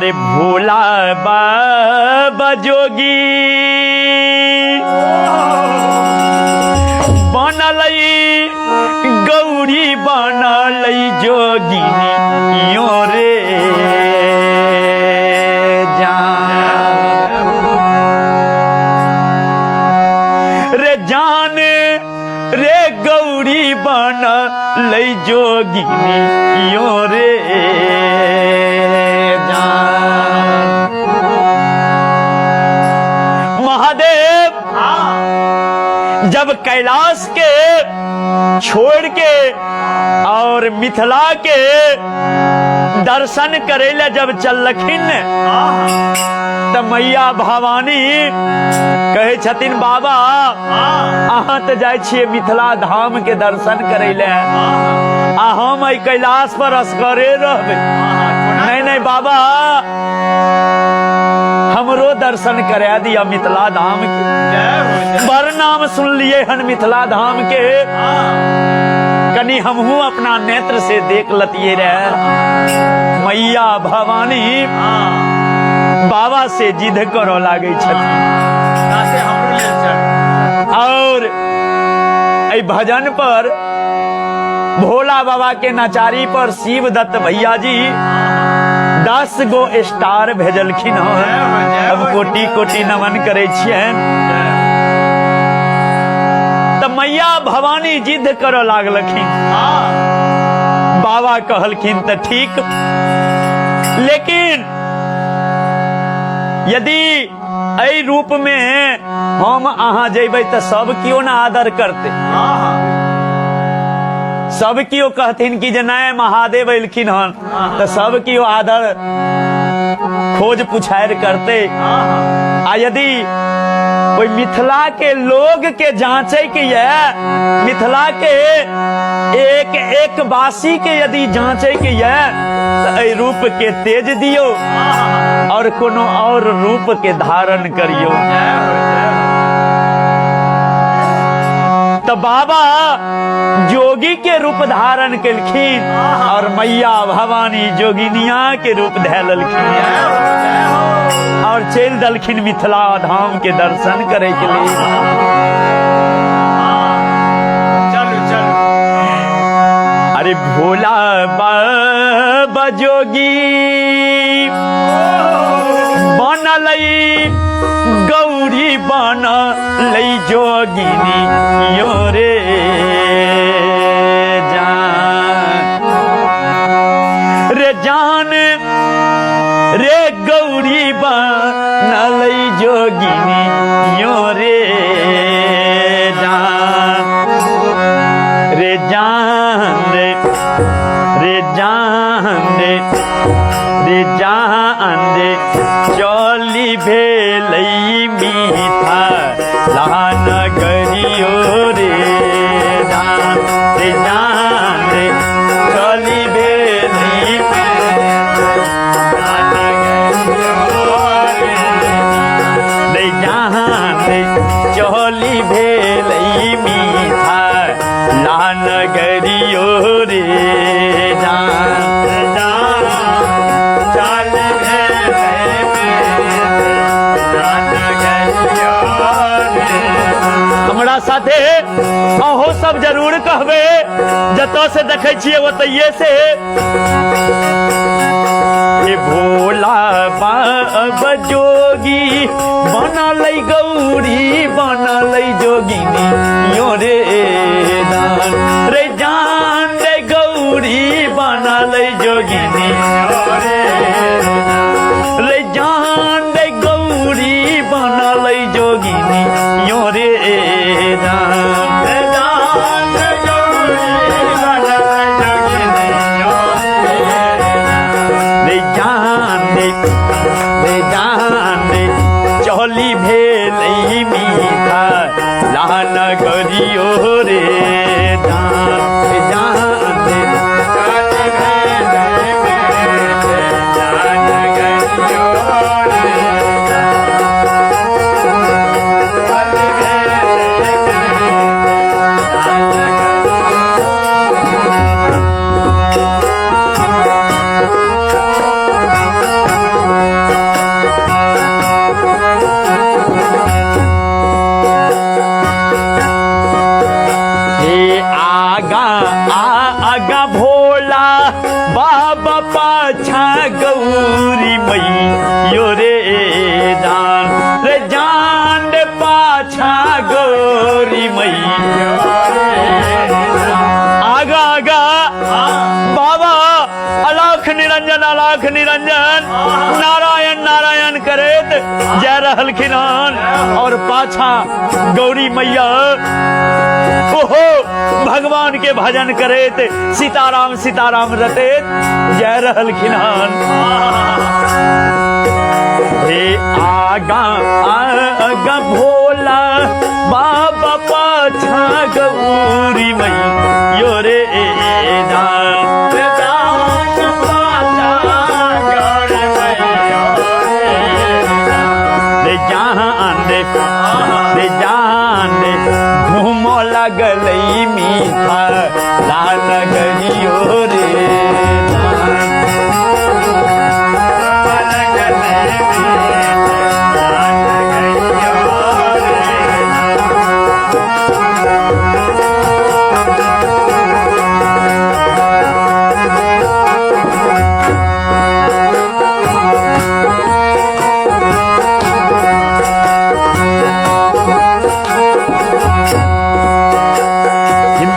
अरे भोला बाबा जोगी बनलै गौरी बनलै जोगिनी यो रे जान रे जान रे गौरी बनलै जोगिनी यो रे जान। महादेव जब कैलाश के छोड़ के और मिथिला के दर्शन करे ले जब चलखिन तऽ मैया भवानी कहै छथिन बाबा अहाँ तऽ जाइ छियै मिथिला धाम के दर्शन करै ले आ हम एहि कैलाश पर असगरे रहबै। नहीं नहीं बाबा, हमरो दर्शन करा दिया मिथिला धाम के। बड़ नाम सुनलिए हन मिथिला धाम के, कनी हमहू अपना नेत्र से देख लतिए रहे। मैया भवानी बाबा से जिद करो लागे छथिन। और एहि भजन पर भोला बाबा के नचारी पर शिव दत्त भैया जी 10 गो स्टार भेजलखिन हन। हम कोटि कोटि नमन करे छियनि। तऽ मैया भवानी जिद करऽ लागलखिन। बाबा कहलखिन तऽ ठीक, लेकिन यदि एहि रूप में हम अहाँ जेबै तऽ सब केओ ने आदर करतै। सब केओ कहथिन कि जे नहि महादेव एलखिन हन तऽ सब केओ आदर खोज पुछारि करतै। आ यदि ओहि मिथिला के लोग के जांचे के ये, मिथिला के एक एक वासी के यदि जांचे के ये, तऽ एहि रूप के तेज दियौ और कोनो और रूप के धारण करियौ। तऽ बाबा जोगी के रूप धारण केलखिन और मैया भवानी जोगिनिया के रूप धै लेलखिन और चलि देलखिन मिथिला धाम के दर्शन करे के लिए। चलू चलू। अरे भोला बाबा जोगी बनलै गौरी बनलै जोगिनी यो रे जान रे जान रे गौरी बनलै जोगिनी यो रे जान रे जान रे रे जान रे रे जान रे चली भेलै मीठा लान करियो रे जान रे जान रे चली भेलै रे जान रे चली भेलै मीठा लान गरियो रे जान चल भेलै लान गरियो रे। हमरा साथे अहो सब जरूर कहबे, जतऽ से देखै छियै ओतैये से। हे भोला बाबा जोगी बनलै गौरी बनलै जोगिनी यो रे दान रे जान रे गौरी बनलै जोगिनी यो रे रे जान रे गौरी बनलै जोगिनी यो रे दान रे जान रे गौरी बनलै जोगिनी यो रे रे जान रे रे जान रे चली भेलै मीठा लान गरियो रे जान रे जान रे चल भेलै मीठा लान गरियो रे। चल भेलै मीठा लान गरियो। पाछा गौरी मैयो रे जान रे जान पाछा गौरी मैयो। आगा आगा बाबा अलाख निरंजन अलाख निरंजन नारायण नारायण करैत जा रहलखिन हन और पाछा गौरी मैया ओहो भगवान के भजन करैत सीताराम सीताराम रटैत जा रहलखिन हन। हे आगा आगा भोला बाबा पाछा गौरी मैयो रे दान रे जान रे रे जान रे घूमो लगलै मीठा लाल गरियो रे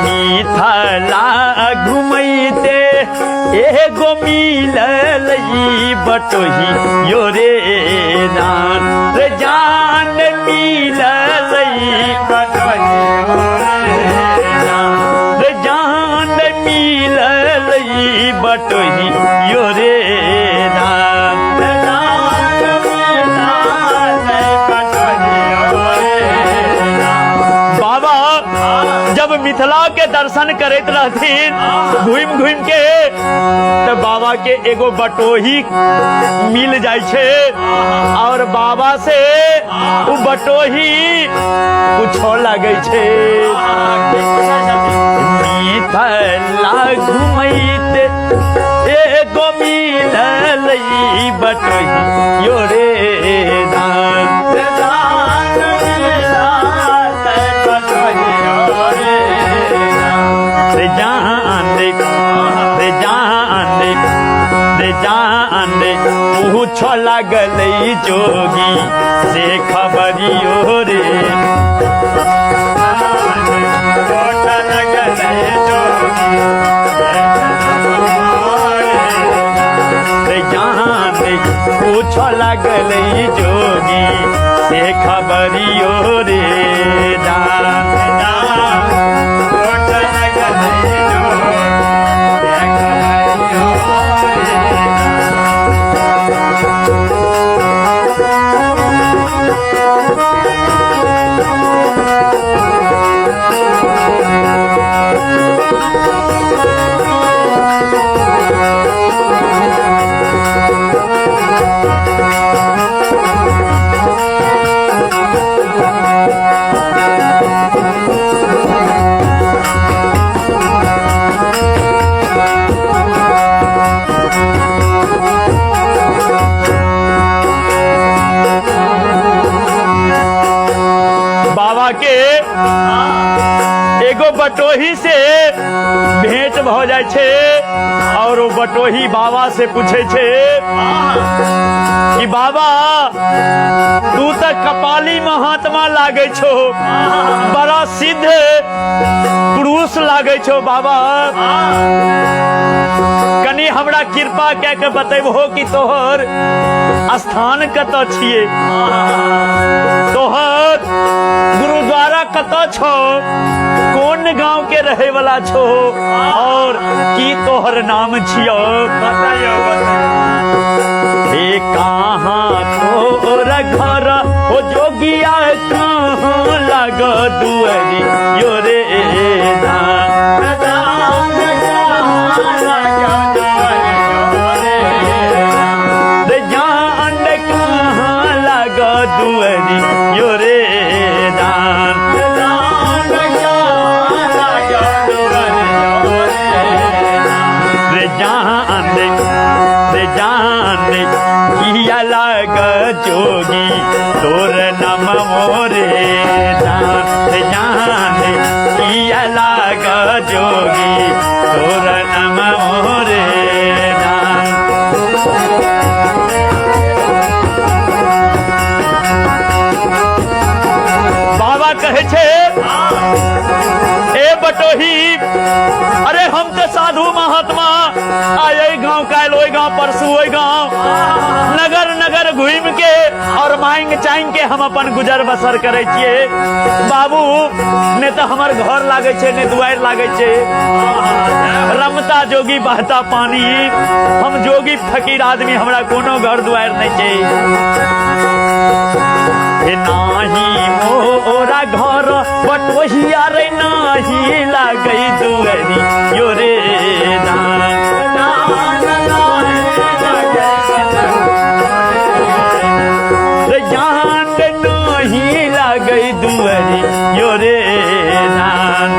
मिथला घुमैते एगो मिलल बटोही यो रे जान रे जान मिलल रे जान मिलल बटोही यो रे जान। बाबा जब मिथिला के दर्शन करैत रहथिन घूमि घूमि के तो बाबा के एगो बटोही मिल जाइ छै और बाबा से उ बटोही पूछो लगै छै। मिथिला घुमैत एगो मिलल बटोही यो रे दान रे जान रे रे जान रे रे जान रे पूछो लगलै जोगी से खबरियो रे रे जान रे पूछो लगलै जोगी से खबरियो रे जान बाबा के एगो बटोही से भेंट भ जाइ छै और ओ बटोही बाबा से पूछे छै कि बाबा तू तऽ कपाली महात्मा लागै छो, बड़ा सिद्ध पुरुष लागै छो बाबा, कनि हमरा कृपा कए के बतेबहो कि तोहर स्थान कतऽ छियै, तोहर गुरुद्वारा कतऽ छौ, कोन गांव के रहे वाला छो और की तोहर नाम छियौ। हे कहाँ तोर घर हो जोगिया कहाँ लग दुआरी यो रे दान रे जान कहाँ लग दुआरी यो रे दान रे जान रे जान किया लग जोगी तोर नाम मोरे जान रे जान किया लग जोगी तोर नाम मोरे जान। कहै छै, ए बटोही, अरे हम तऽ साधु महात्मा, आइ एहि गांव काल्हि ओहि गांव परसू ओहि गांव, नगर नगर घूमि के और मांग चांग के हम अपन गुजर बसर करै छियै बाबू। ने तऽ हमर घर लागै छै, ने दुआरि लागै छै। रमता जोगी बहता पानी, हम जोगी फकीर आदमी, हमरा कोनो घर दुआरि नहि छै। हे नाही मोरा घर बटोहिया रे, नाही लागै दुआरी यो रे दान। रे जान नाही लागै दुआरी यो रे दान।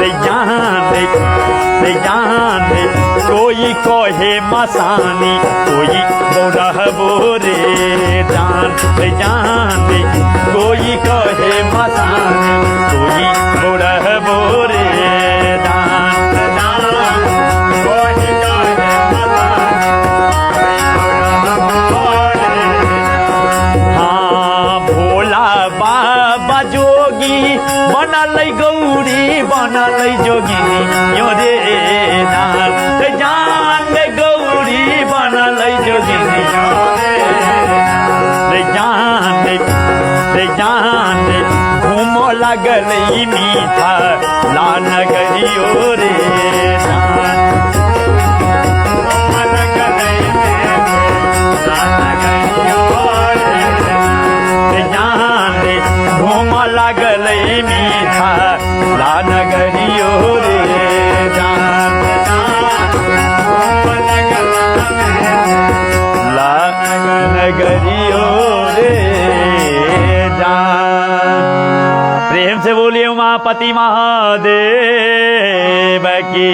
रे जान रे जान, कोई कहे मसानी, कोई गौरहबो रे जान। रे जान, कोई कहे मसानी, कोई गौरहबो रे जान। हाँ भोला बाबा जोगी बनल गौरी बनल जोगिनी यो रे दान। रे जान रे गौरी बनल जोगिनी रे जान। रे जान, घूम लागल ई मीठा ला नगरियो रे जान। रे जान रे, घूम लागल ई मीठा ला नगरियो रे जान। ला नगरियो रे जान। प्रेम से बोलिए उमापति महादेव की।